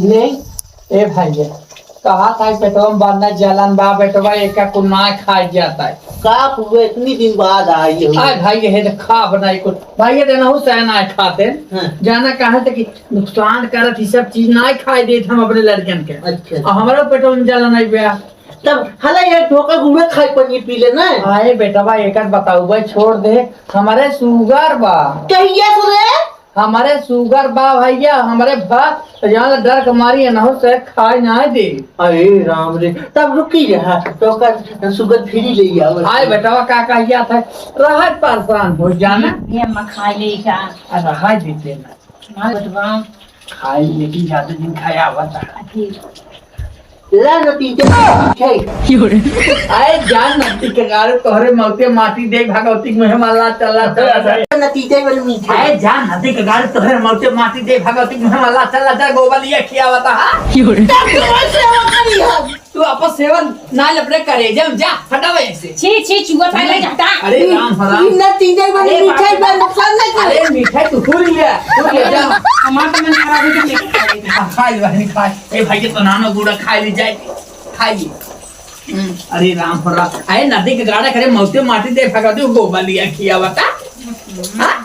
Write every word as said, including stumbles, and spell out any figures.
नहीं, ए भाई, ये कहा था पेटवा में बन्ना जलन बा, बेटवा एका कुल ना खाइ जाता है। का हुआ, इतनी दिन बाद आई हो? आय भाई, ये तो खा बनाई कुल। भाई, ये देना हो सह ना खाते। हाँ। जाना कहा था कि नुकसान करत, ये सब चीज ना खाइ देत हम अपने लड़कन के। अच्छा। और हमारा पेटवा में जलन आई बा। तब हला एक ढोका गुड़े खाई पनिया पी ले ना। आए बेटवा, एकर बताऊ बा, छोड़ दे, हमारे sugar बा। कहिया से रे? हमरे sugar बा भैया, हमरे बा, तो यहाँ डर के मारी एनहु से खाए ना दे। अरे राम रे, तब रुकी रहा, तो ओकर sugar free ले आओ। आए बेटवा, का कहिया था, रहत परेशान हो जाना। ये अम्मा खाए ले का? आ, रहा देते ना। हाँ, बेटवा। खाए, लेकिन ज्यादा दिन खाया हुआ था। ठीक। ला नतीजे, ठीक। आए जान नती के गाड़े तोहरे मौते माटी दे भगवती मुहे माला चला चला चला। नतीजे वाली मीठा। आए जान नती के गाड़े तोहरे मौते माटी दे भगवती मुहे माला चला चला गोबर लिया खियावता हा। तब तो सेवा करी हम। तू आपस सेवन ना अपने करे, जब जा हटावे ऐसे। छी, छी, चुआ पहले जाता। अरे राम हराम। ई नतीजे वाली अरे मीठा बाप रे। बा, नुकसान ना करे। अरे मीठा तू फूल लिया, तू ले जा। हमार तो मन खराब है, तो लेके खा ले। खा, खा ले बहन, खा। ए भाई, ये तो नानो गुड़ा खा ली जाए, खा ली। हम्म, अरे राम हो राम, अरे नदी के गाड़ा करे मौते माटी दे भगवती गोबर लिया खियावता। हाँ?